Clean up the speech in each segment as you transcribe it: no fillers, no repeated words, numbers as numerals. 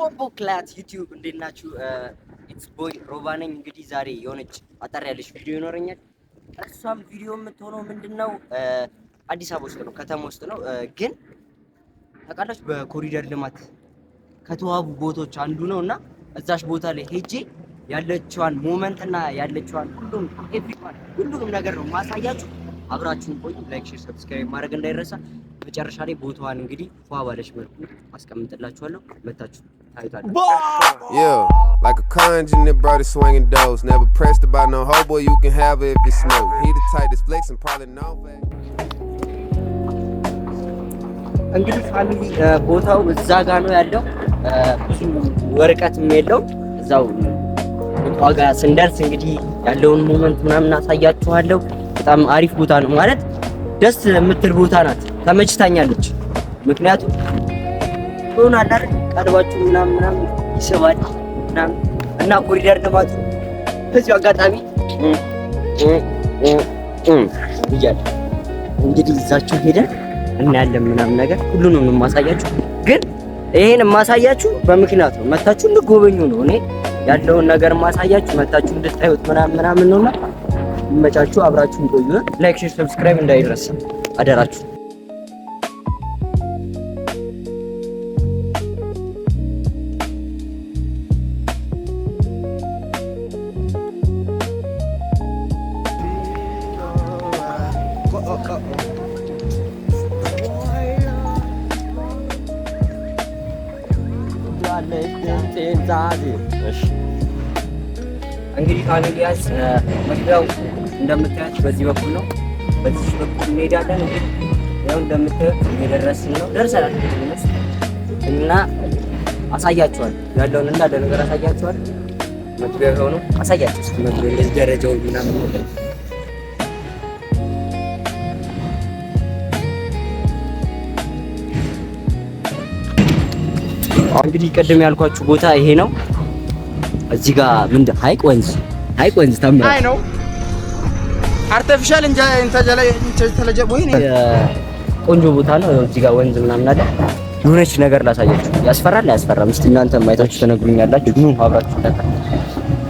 Bomboclaat YouTube፣ እንዴት ናችሁ? It's boy ሮባ ነኝ። እንግዲህ ዛሬ የሆነች አጠር ያለች ቪዲዮ ይኖረኛል። እሷም ቪዲዮ የምትሆነው ምንድን ነው? አዲስ አበባ ውስጥ ነው፣ ከተማ ውስጥ ነው። ግን ታውቃላችሁ በኮሪደር ልማት ከተዋቡ ቦታዎች አንዱ ነው እና እዛች ቦታ ላይ ሄጄ ያለችዋን moment እና ያለችዋን ሁሉም everyone ሁሉንም ነገር ነው ማሳያችሁ። አብራችሁን ቆዩ። Like፣ share፣ subscribe ማድረግ እንዳይረሳ። መጨረሻ ላይ ቦታዋን እንግዲህ ፏ ባለች መልኩ አስቀምጥላችኋለሁ። መታችሁ ታዩታላችሁ። Yeah, like a conjure, brother swinging doors. Never pressed about no hoe, boy, you can have it if you smoke. He the type that's flexing, probably known for. እንግዲህ family፣ ቦታው እዛ ጋ ነው ያለው። ብዙ ወረቀትም የለውም። እዛው ቦታው ጋር ስንደርስ እንግዲህ ያለውን moment ምናምን አሳያችኋለሁ። በጣም አሪፍ ቦታ ነው፣ ማለት ደስ የምትል ቦታ ናት። ተመችታኛለች። ምክንያቱም ሆን አለ አይደል፣ ቀልባችሁ ምናምን ምናምን ይስባል ምናምን እና ኮሪደር ልማቱ በዚሁ አጋጣሚ ብያለሁ። እንግዲህ እዛችሁ ሄደን እናያለን ምናምን ነገር ሁሉንም ነው የማሳያችሁ። ግን ይሄን የማሳያችሁ በምክንያት ነው፣ መታችሁ እንድጎበኙ ነው። እኔ ያለውን ነገር የማሳያችሁ መታችሁ እንድታዩት ምናምን ምናምን ነውና ይመቻችሁ፣ አብራችሁን ቆዩ። Like፣ share፣ subscribe እንዳይረሳ አደራችሁ። እንግዲህ family ያዝ መግቢያው እንደምታዩት በዚህ በኩል ነው። በዚህ በኩል እንሄዳለን። እንግዲህ ያው እንደምታዩት እየደረስን ነው፣ ደርሰናል እና አሳያችኋለሁ፣ ያለውን እንዳለ ነገር አሳያችኋለሁ። መግቢያው ይኸው ነው። አሳያችሁ እስኪ መግቢያው እንደዚህ ደረጃው ምናምን ነገር። እንግዲህ ቅድም ያልኳችሁ ቦታ ይሄ ነው። እዚህ ጋር ምንድን ሀይቅ ወንዝ፣ ሀይቅ ወንዝ ታምራል። አይ ነው artificial intelligence ወይ ቆንጆ ቦታ ነው። እዚህ ጋር ወንዝ ምናምን አለ። የሆነች ነገር ላሳያችሁ። ያስፈራል አያስፈራም? እስቲ እናንተ ማየታችሁ ትነግሩኛላችሁ። ኑ አብራችሁ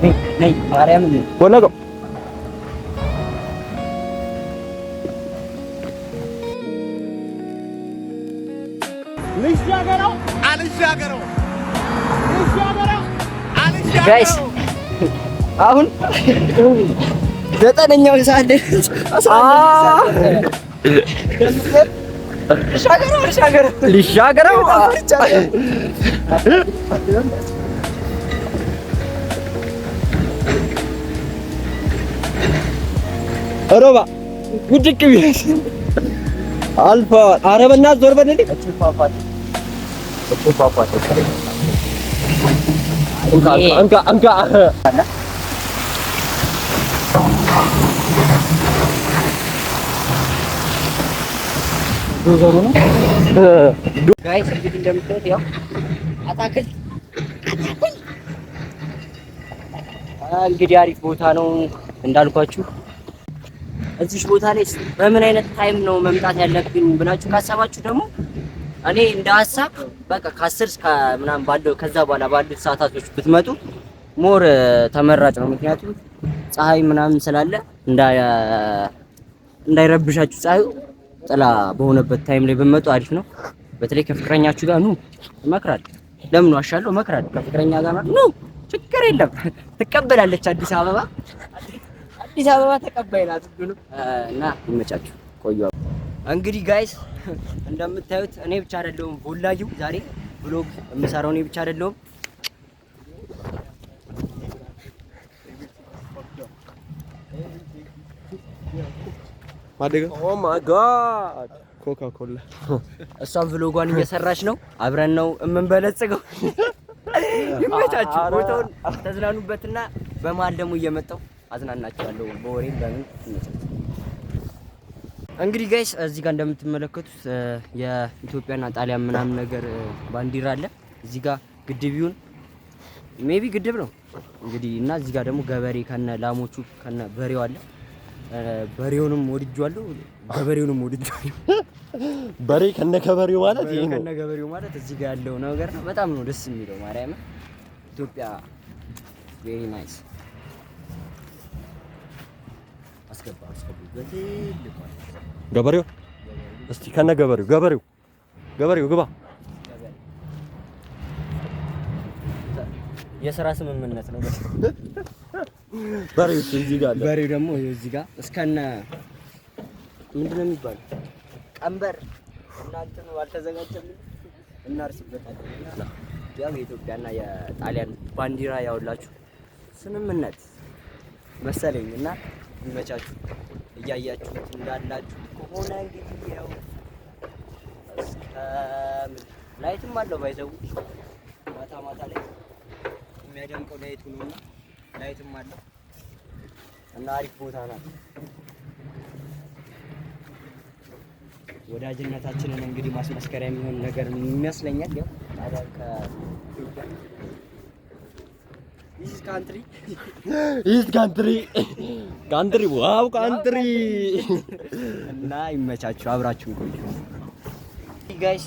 ነይ ነይ፣ ማርያምን ወለቀው። ልሻገረው አልሻገረው ልሻገረው። Guys፣ አሁን 9ኛው ሰዓት ላይ ልሻገረው ልሻገረው ልሻገረው። ሮባ ውድቅ ቢል አልፈዋል። ኧረ በእናትህ ዞር በልልኝ። እንካ እንካ እንካ። ዶዘሩ ነው guys። እንግዲህ እንደምታዩት ያው አታክልት አታክልት እንግዲህ አሪፍ ቦታ ነው እንዳልኳችሁ። እዚህ ቦታ ላይ በምን አይነት time ነው መምጣት ያለብን ብላችሁ ካሰባችሁ ደግሞ እኔ እንደ ሀሳብ በቃ ከ10 እስከ ምናምን ባለው ከዛ በኋላ ባሉት ሰዓታቶች ብትመጡ more ተመራጭ ነው። ምክንያቱም ፀሐይ ምናምን ስላለ እንዳይረብሻችሁ ፀሐዩ ጥላ በሆነበት time ላይ ብትመጡ አሪፍ ነው። በተለይ ከፍቅረኛችሁ ጋር ኑ እመክራለሁ። ለምን ዋሻለሁ? እመክራለሁ። ከፍቅረኛ ጋር ኑ፣ ችግር የለም፣ ትቀበላለች። አዲስ አበባ አዲስ አበባ ተቀባይ ናት ሁሉንም እና ይመቻችሁ። ቆዩ። እንግዲህ guys፣ እንደምታዩት እኔ ብቻ አይደለሁም vlog ኡ፣ ዛሬ vlog የምሰራው እኔ ብቻ አይደለሁም። Oh my God፣ ኮካ ኮላ። እሷም vlog ኧን እየሰራች ነው። አብረን ነው የምንበለጽገው። ይመቻችሁ። ቦታውን ተዝናኑበትና በመሀል ደግሞ እየመጣው አዝናናችኋለሁ በወሬም በምን። ይመቻችሁ። እንግዲህ guys፣ እዚህ ጋር እንደምትመለከቱት የኢትዮጵያና ጣሊያን ምናምን ነገር ባንዲራ አለ። እዚህ ጋር ግድብ ይሁን maybe ግድብ ነው እንግዲህ እና እዚህ ጋር ደግሞ ገበሬ ከነ ላሞቹ ከነ በሬው አለ። በሬውንም ወድጄዋለሁ፣ ገበሬውንም ወድጄዋለሁ። በሬ ከነገበሬው ማለት ይሄ ነው። ከነገበሬው ማለት እዚህ ጋር ያለው ነገር ነው። በጣም ነው ደስ የሚለው። ማርያም ኢትዮጵያ very nice። አስገባ አስገቡ በትልቁ። ገበሬው እስቲ ከነገበሬው ገበሬው ገበሬው ግባ። የስራ ስምምነት ነው። በሬው እዚህ ጋር አለ። በሬው ደግሞ ይኸው እዚህ ጋር እስከነ ምንድን ነው የሚባለው ቀንበር እና እንትኑ አልተዘጋጀም፣ እናርስበታለን። ያው የኢትዮጵያና የጣሊያን ባንዲራ ያውላችሁ ስምምነት መሰለኝ እና ይመቻችሁ። እያያችሁት እንዳላችሁ ከሆነ እንግዲህ ያው እስከ ምን light ም አለው ባይዘው ማታ ማታ ላይ የሚያደምቀው light ኡ ነውና light ም አለው እና አሪፍ ቦታ ናት። ወዳጅነታችንን እንግዲህ ማስመስከሪያ የሚሆን ነገር ይመስለኛል። ያው ጣሊያን ከኢትዮጵያ this country This country country wow country። እና ይመቻችሁ፣ አብራችሁን ቆዩ guys።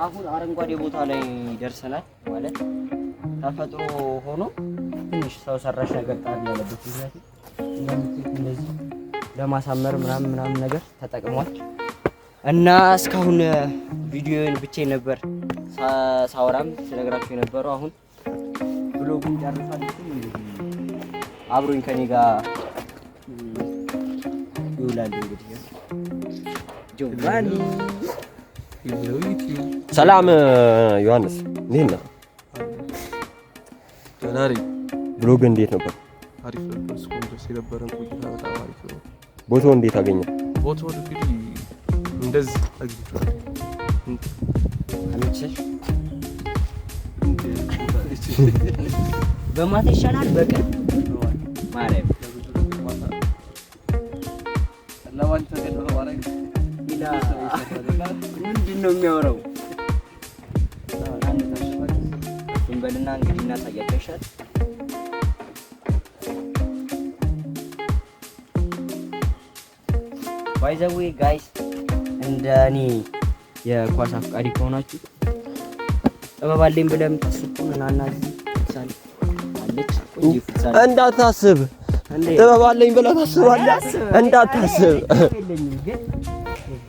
አሁን አረንጓዴ ቦታ ላይ ደርሰናል። ማለት ተፈጥሮ ሆኖ ትንሽ ሰው ሰራሽ ነገር ጣል ያለበት፣ ምክንያቱም እንደምታዩት እንደዚህ ለማሳመር ምናምን ምናምን ነገር ተጠቅሟል። እና እስካሁን ቪዲዮን ብቻዬን ነበር ሳወራም ስነግራችሁ የነበረው። አሁን vlog ኡን ጨርሷል። እሱም እንግዲህ አብሮኝ ከኔ ጋር ይውላል። እንግዲህ ጆቫኒ። ሰላም ዮሐንስ፣ እንዴት ነህ? ደህና ነኝ። Vlog እንዴት ነበር? አሪፍ ነበር። እስካሁን ድረስ የነበረን ቆይታ በጣም አሪፍ ነው። ቦታው እንዴት አገኘ? ቦታውን እንግዲህ እንደዚህ አግኝቼዋለሁ። አመቸሽ? በማታ ይሻላል በቀን ማርያም ሌላ ምንድን ነው የሚያወራው? እንበልና እንግዲህ እናሳያቸው ይሻል። By the way guys፣ እንደ እኔ የኳስ አፍቃሪ ከሆናችሁ፣ ጥበብ አለኝ ብለህ የምታስብ ከሆነ ናና እዚህ futsal አለች፣ ቆንጆ futsal። እንዳታስብ። እንዴ? ጥበብ አለኝ ብለህ ታስባለህ? እንዳታስብ። የለኝም፣ ግን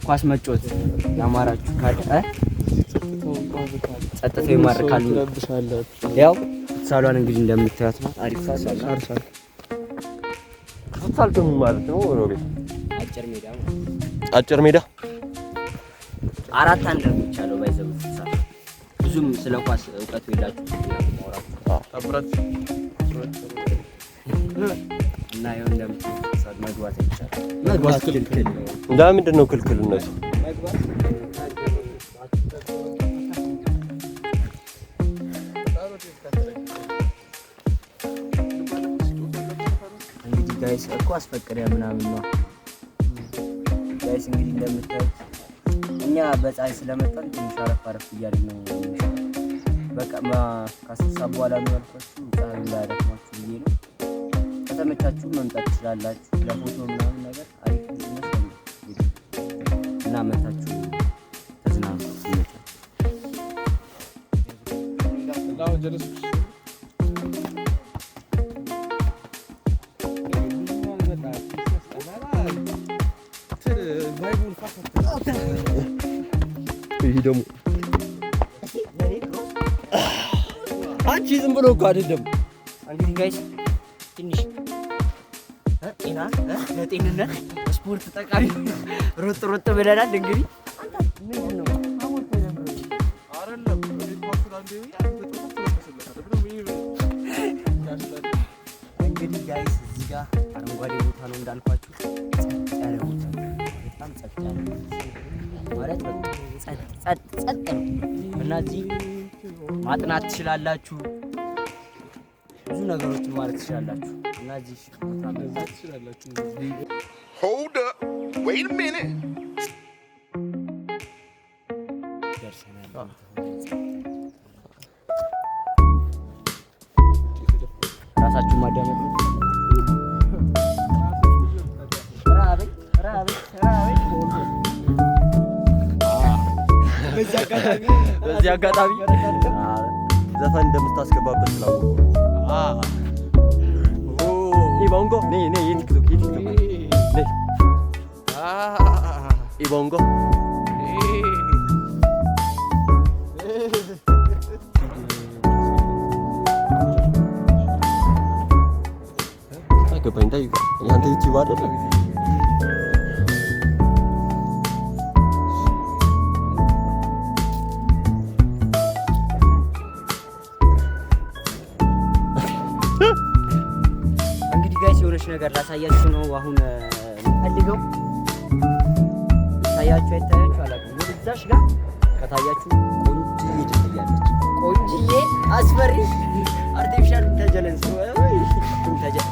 ኳስ መጫወት ያማራችሁ ካለ ጸጥታው ይማርካል። ያው futsal ኧን እንግዲህ እንደምታዩት ነው። አሪፍ futsal ነው። Futsal ግን ማለት ነው ሮቤ? አጭር ሜዳ ማለት ነው። አጭር ሜዳ። 4-1 ነው የሚቻለው። By the way futsal ብዙም ስለ ኳስ እውቀቱ የላችሁ ታምራት። እና ይኸው እንደምታዩት futsal መግባት አይቻልም። መግባት ክልክል ነው። ለምንድን ነው ክልክልነቱ? መግባት እንግዲህ guys እኮ አስፈቅደ ምናምን ነው። Guys እንግዲህ እንደምታዩት እኛ በፀሐይ ስለመጣን ትንሽ አረፍ አረፍ እያልን ነው የምንሸጠው። በቃ ከ10 ሰዓት በኋላ ነው ያልኳችሁ፣ ፀሐዩ እንዳያደክማችሁ ብዬ ነው። ከተመቻችሁ መምጣት ትችላላችሁ። ለፎቶ ምናምን ነገር አሪፍ ይመስለኛል እንግዲህ እና መታችሁ ተዝናኑ። ይመቻችሁ። እና አሁን ጀለሶች ይህ ደግሞ አንቺ ዝም ብሎ እኮ አይደለም። እንግዲህ guys ትንሽ ጤና ለጤንነት ስፖርት ጠቃሚ ሮጥ ሮጥ ብለናል። እንግዲህ ምንድን ነው? አይደለም እኔ ኳሱን አንዴ ብዬ እንግዲህ guys እዚህ ጋር አረንጓዴ ቦታ ነው እንዳልኳችሁ፣ ጸጥ ያለ ቦታ ነው። በጣም ጸጥ ያለ ማለት በቃ ጸጥ ጸጥ ጸጥ ነው እና እዚህ ማጥናት ትችላላችሁ፣ ብዙ ነገሮችን ማለት ትችላላችሁ እና እዚህ ቦታ መምጣት ትችላላችሁ። Hold up. Wait a minute. ደርሰናል። ራሳችሁን ማዳመጥ ነው። ራበኝ ራበኝ ራበኝ። በዚህ አጋጣሚ ዘፈን እንደምታስገባበት ስላወቅሁ ኢቦንጎ ነይ ነይ፣ የቲክቶክ የቲክቶክ ነይ ኢቦንጎ። ገባኝ። ጠይቀው፣ ያንተ ዩቲዩብ አይደለ? እንግዲህ guys የሆነች ነገር ላሳያችሁ ነው አሁን የምፈልገው። ይታያችሁ አይታያችሁ አላውቅም። ወደዛሽ ጋር ከታያችሁ ቆንጅዬ ድልድይ አለች። ቆንጅዬ አስፈሪ artificial intelligence ወይ intelligence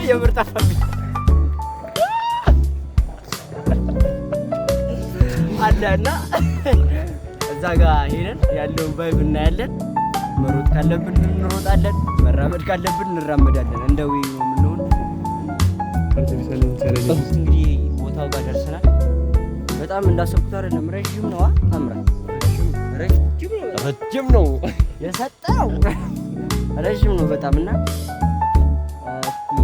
የምር ጠፋብኝ አለ እና እዛ ጋር ሄደን ያለውን vibe እናያለን። መሮጥ ካለብን እንሮጣለን፣ መራመድ ካለብን እንራመዳለን። እንደ ወይ ነው የምንሆን። Artificial intelligence። እንግዲህ ቦታው ጋር ደርሰናል። በጣም እንዳሰብኩት አይደለም፣ ረዥም ነዋ። ታምራል። ረጅም ነው በጣም። ረጅም ነው። የሰጠው ረዥም ነው በጣም። እና እስኪ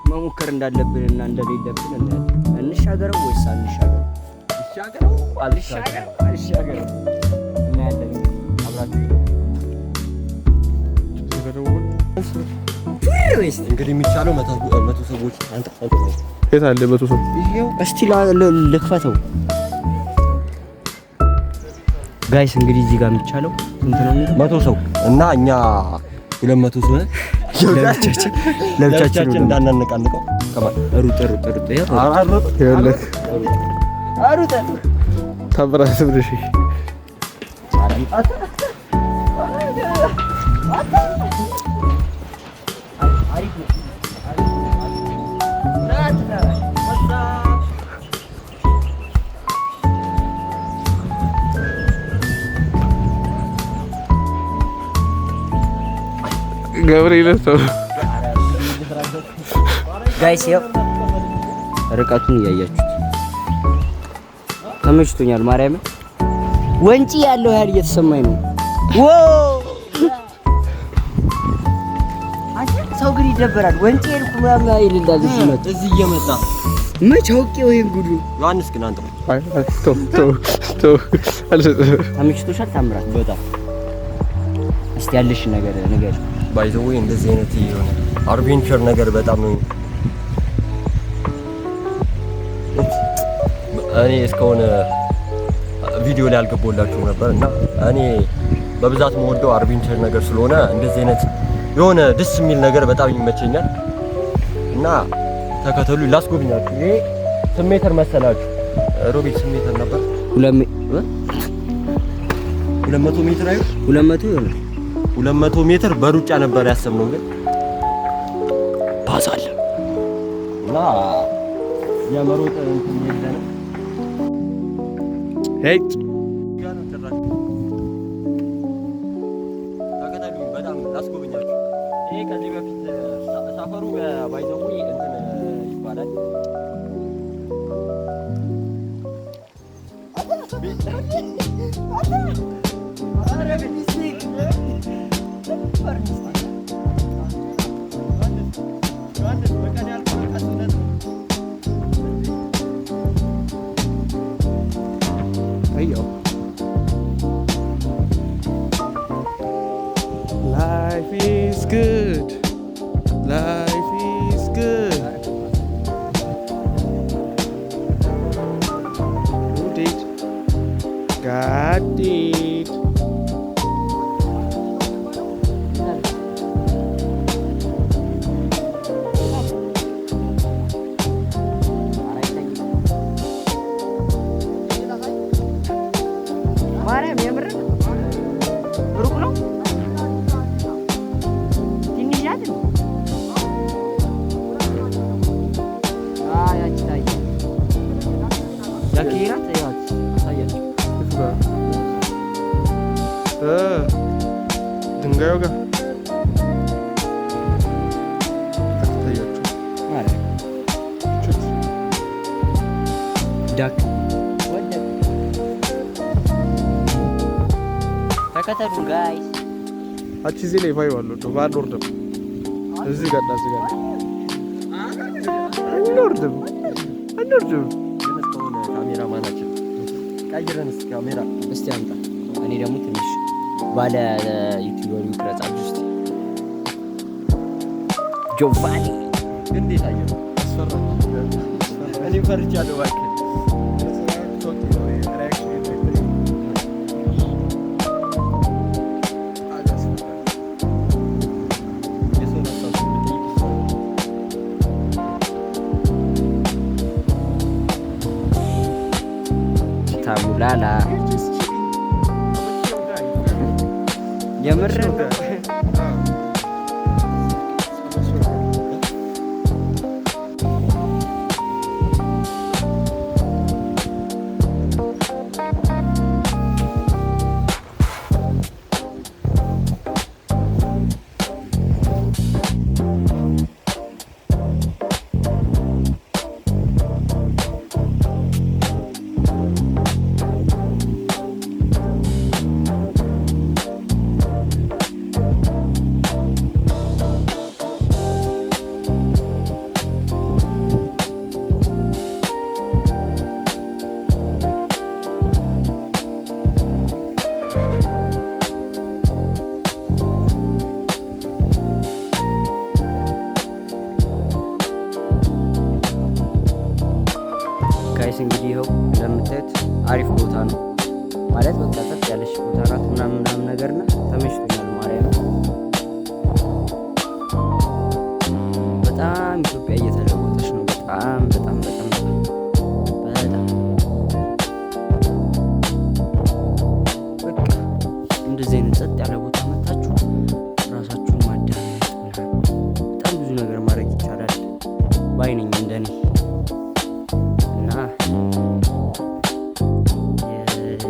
መሞከር እንዳለብን እና እንደሌለብን እናያለን። እንሻገረው ወይስ አንሻገረው? ይሻገረው። አልሻገረው አልሻገረው እናያለን። እንግዲህ አብራችሁ ወይስ እንግዲህ የሚቻለው 100 ሰዎች አንተ አንተ የት አለ 100 ሰው? እስቲ ልክፈተው guys። እንግዲህ እዚህ ጋር የሚቻለው ስንት ነው የሚለው? 100 ሰው እና እኛ 200 ሰው ነን። ለብቻችን ለብቻችን እንዳናነቃንቀው ከማን ሩጥ ሩጥ ሩጥ ይኸው። ይኸውልህ ሩጥ። ታምራት ብለሽ። አሪፍ ነው። ና አትፍራ። What's up? ገብርኤል ሰው። Guys ያው ርቀቱን እያያችሁት ተመችቶኛል። ማርያምን ወንጪ ያለው ያህል እየተሰማኝ ነው። ዎ አንተ ሰው ግን ይደበራል። ወንጪ ሄድኩ ምናምን ይልላል። እዚህ መጡ እዚህ እየመጣ መች አውቄው ይሄን ጉዱ። ዮሐንስ ግን አንተ አይ አይ፣ ተው ተው ተው፣ አልሰጥህም። ተመችቶሻል? ታምራት። በጣም። እስቲ ያለሽን ነገር ንገሪ። By the way እንደዚህ አይነት የሆነ adventure ነገር በጣም ነው። እኔ እስካሁን ቪዲዮ ላይ አልገባሁላችሁም ነበር እና እኔ በብዛት የምወደው adventure ነገር ስለሆነ እንደዚህ አይነት የሆነ ደስ የሚል ነገር በጣም ይመቸኛል እና ተከተሉ ላስጎብኛችሁ። ይሄ ስንት ሜትር መሰላችሁ? ሮቤል ስንት ሜትር ነበር? 200 ሜትር አይደል? 200 ይሆናል። 200 ሜትር በሩጫ ነበር ያሰብነው ግን ባስ አለ እና የመሮጥ እንትን የለንም። ሄይ። ተከተሉኝ፣ በጣም ላስጎብኛችሁ። ይሄ ከዚህ በፊት ሰፈሩ by the way እንትን ይባላል። ዮሐንስ በቀን ያልከው ቀስነት ነው። አየው። Life is good. Life is good. Who did? God did. ማርያም የምር ሩቅ ነው። ትንሽ ናት። አይ ያቺ ታየ ያቺ ናት። ያት አሳያቸው። የቱ ጋር? ድንጋዩ ጋር አትታያችሁ። ማርያም ቹት። ዳክ ወደቀ። ተከተሉን guys። አቺ እዚህ ላይ vibe አለው እንደው አንወርድም። እዚህ ጋር እና እዚህ ጋር አንወርድም፣ አንወርድም። ግን እስካሁን ካሜራ ማናችን ቀይረን እስኪ ካሜራ። እስቲ አምጣ። እኔ ደግሞ ትንሽ ባለ YouTuber ኡ ቅረጻችሁ እስቲ ጆቫኒ። ግን እንዴት አየህ? ያስፈራል። እኔ ፈርቻለሁ እባክህ። Reaction የለም። በጣም ያስፈራል። የሰውን ሀሳብ ብጠይቅ ይሻላል። ታሙላላ። You're just chilling. I'm a chill guy. የምር Chill ነው። guy. I'm a chill guy. Guys፣ እንግዲህ ይኸው እንደምታዩት አሪፍ ቦታ ነው ማለት በቃ ጸጥ ያለች ቦታ ናት ምናምን ምናምን ነገር ና ተመችቶኛል። ማርያም፣ በጣም ኢትዮጵያ እየተለወጠች ነው። በጣም በጣም በጣም በጣም በቃ እንደዚህ አይነት ጸጥ ያለ ቦታ መታችሁ ራሳችሁን ማዳመጥ ምናምን በጣም ብዙ ነገር ማድረግ ይቻላል ባይ ነኝ እንደኔ። እና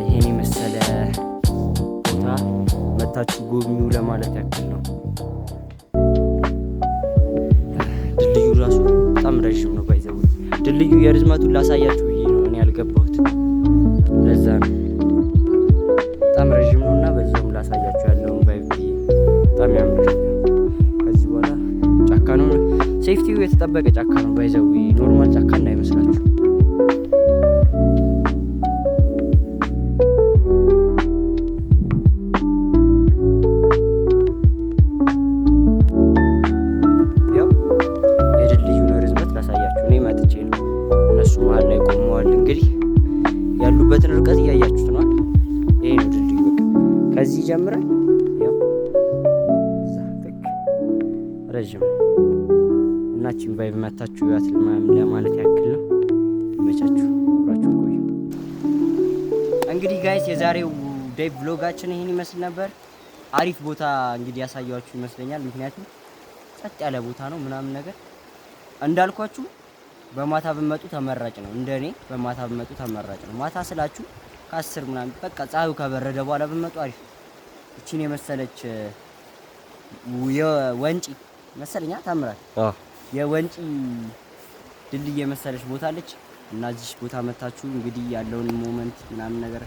ይሄን የመሰለ ቦታ መታችሁ ጎብኙ ለማለት ያክል ነው። ድልድዩ ራሱ በጣም ረዥም ነው። By the way ድልድዩ የርዝመቱን ላሳያችሁ ብዬ ነው እኔ ያልገባሁት። ለዛ ነው፣ በጣም ረዥም ነው እና በዛውም ላሳያችሁ ያለውን vibe ብዬ። በጣም ያምራል። ከዚህ በኋላ ጫካ ነው። Safety ው የተጠበቀ ጫካ ነው። By the way normal ጫካ እንዳይመስላችሁ። ያው የድልድዩን ርዝመት ላሳያችሁ እኔ መጥቼ ነው። እነሱ መሀል ላይ ቆመዋል። እንግዲህ ያሉበትን ርቀት እያያችሁት ነው። ይሄ ነው ድልድዩ። በቃ ከዚህ ይጀምራል። ያው እዛ ጥግ ረዥም ነው እና ቺን vibe መታችሁ ያት ለማለት ያክል ነው። ይመቻችሁ፣ አብራችሁ ቆዩ። እንግዲህ guys፣ የዛሬው day vlog ኣችን ይህን ይመስል ነበር። አሪፍ ቦታ እንግዲህ ያሳየኋችሁ ይመስለኛል። ምክንያቱም ጸጥ ያለ ቦታ ነው ምናምን ነገር። እንዳልኳችሁ በማታ ብመጡ ተመራጭ ነው። እንደ እኔ በማታ ብመጡ ተመራጭ ነው። ማታ ስላችሁ ከ10 ምናምን በቃ ፀሐዩ ከበረደ በኋላ ብመጡ አሪፍ ነው። እቺን የመሰለች የወንጪ መሰለኛ ታምራል። የወንጪ ድልድይ የመሰለች ቦታ አለች እና እዚህ ቦታ መታችሁ እንግዲህ ያለውን moment ምናምን ነገር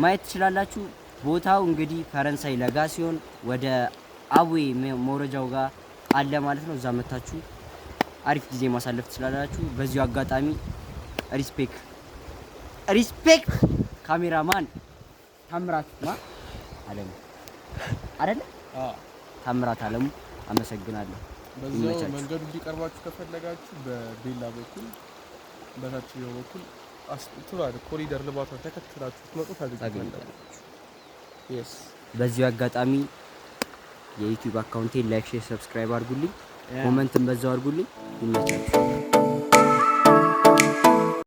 ማየት ትችላላችሁ። ቦታው እንግዲህ ፈረንሳይ ለጋ ሲሆን ወደ አቡዬ መውረጃው ጋር አለ ማለት ነው። እዛ መታችሁ አሪፍ ጊዜ ማሳለፍ ትችላላችሁ። በዚሁ አጋጣሚ respect, respect cameraman ታምራት ማ አለሙ አይደለ? ታምራት አለሙ፣ አመሰግናለሁ። በዛው ይመቻችሁ። መንገዱ እንዲቀርባችሁ ከፈለጋችሁ በቤላ በኩል በታችኛው በኩል እንትኑ አለ፣ ኮሪደር ልማቷን ተከትላችሁ ትመጡ ታገኙታላችሁ። ታገኙታላችሁ። Yes. በዚሁ አጋጣሚ የ YouTube account ኤን like፣ share፣ subscribe አድርጉልኝ። Comment ን በዛው አድርጉልኝ። ይመቻችሁ።